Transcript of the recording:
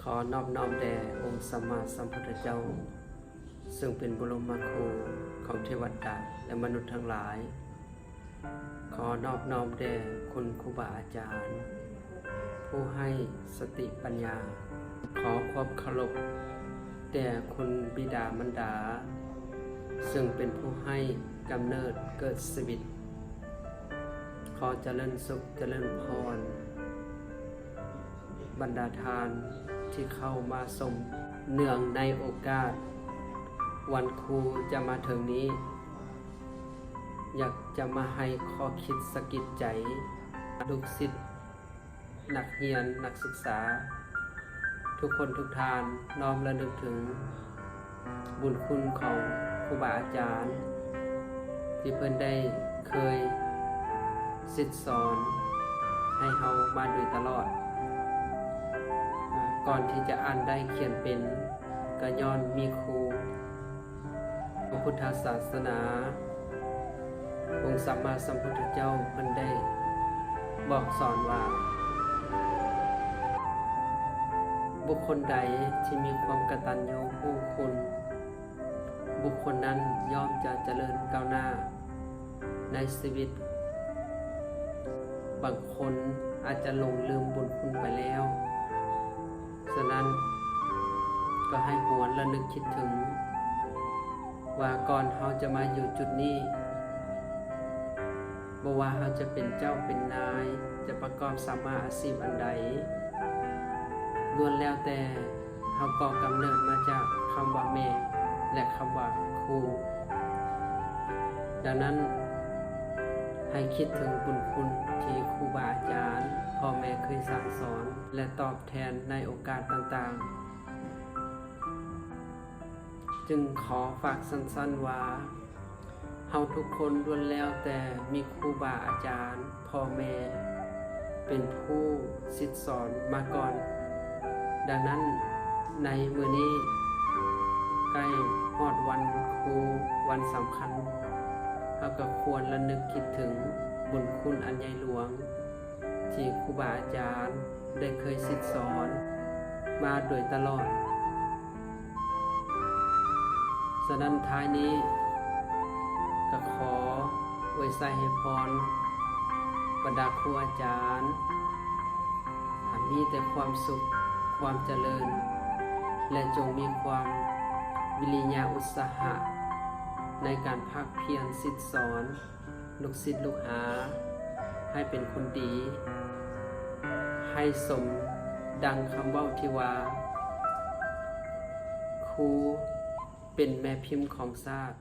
ຂໍນອບນ້ອມແດ່ອົງສຳມາສຳພຸດທະເຈົ້າ ເຊິ່ງເປັນບໍລົມມະຄູຂອງເທວະດາ ແລະ ມະນຸດທັງຫຼາຍ. ຂໍນອບນ້ອມແດ່ຄຸນຄູບາອາຈານ ຜູ້ໃຫ້ສະຕິປັນຍາ. ຂໍຄວາມເຄົາລົບແດ່ຄຸນບິດາມານດາ ເຊິ່ງເປັນຜູ້ໃຫ້ກຳເນີດເກີດຊີວິດ. ຂໍຈະເລີນສຸກຈະເລີນພອນ ບັນດາທ່ານທີ່ເຂົ້າມາຊົມ. ເນື່ອງໃນໂອກາດວັນຄູຈະມາເຖິງນີ້, ຢາກຈະມາໃຫ້ຂໍ້ຄິດສະກິດໃຈລູກສິດ, ນັກຮຽນ, ນັກສຶກສາ ທຸກຄົນທຸກທ່ານ ນ້ອມລະນຶກເຖິງ ບຸນຄຸນຂອງຄູບາອາຈານ ທີ່ເພິ່ນໄດ້ເຄີຍສິດສອນໃຫ້ເຮົາມາໂດຍຕະຫຼອດ. ກ່ອນທີ່ຈະອ່ານໄດ້ຂຽນເປັນ ກໍຍ້ອນມີຄູ. ພະພຸດທະສາສະໜາ ອົງສຳມາສຳພຸດທະເຈົ້າເພິ່ນໄດ້ບອກສອນວ່າ ບຸກຄົນໃດທີ່ມີຄວາມກະຕັນຍູຮູ້ຄຸນ, ບຸກຄົນນັ້ນຍ່ອມຈະຈະເລີນກ້າວໜ້າໃນຊີວິດ. ບາງຄົນອາດຈະຫຼົງລືມບຸນຄຸນໄປແລ້ວ, ສະນັ້ນກໍໃຫ້ຫວນລະນຶກຄິດເຖິງ ວ່າກ່ອນເຮົາຈະມາຢູ່ຈຸດນີ້, ບໍ່ວ່າເຮົາຈະເປັນເຈົ້າເປັນນາຍ, ຈະປະກອບສຳມາອາຊີບອັນໃດ, ລ້ວນແລ້ວແຕ່ເຮົາກໍ່ກຳເນີດມາຈາກຄຳວ່າແມ່ ແລະ ຄຳວ່າຄູ. ດັ່ງນັ້ນ, ໃຫ້ຄິດເຖິງບຸນຄຸນທີ່ຄູບາອາຈານ, ພໍ່ແມ່ເຄີຍສັ່ງສອນ ແລະ ຕອບແທນໃນໂອກາດຕ່າງໆ. ຈຶ່ງຂໍຝາກສັ້ນໆວ່າ ເຮົາທຸກຄົນລ້ວນແລ້ວແຕ່ມີຄູບາອາຈານ, ພໍ່ແມ່ເປັນຜູ້ສິດສອນມາກ່ອນ. ດັ່ງນັ້ນ, ໃນມື້ນີ້ໃກ້ຮອດວັນຄູ ວັນສຳຄັນ, ເຮົາກໍຄວນລະນຶກຄິດເຖິງບຸນຄຸນອັນໃຫຍ່ຫຼວງ ທີ່ຄູບາອາຈານໄດ້ເຄີຍສິດສອນມາໂດຍຕະຫຼອດ. ສະນັ້ນ ທ້າຍນີ້ກໍຂໍອວຍໄຊໃຫ້ພອນບັນດາຄູອາຈານ ໃຫ້ມີແຕ່ຄວາມສຸກ, ຄວາມຈະເລີນ ແລະ ຈົ່ງມີຄວາມວິລິຍະອຸດສາຫະໃນການພາກພຽນສິດສອນ ລູກສິດລູກຫາໃຫ້ເປັນຄົນດີ, ໃຫ້ສົມດັ່ງຄຳເວົ້າທີ່ວ່າ ຄູເປັນແມ່ພິມຂອງຊາດ.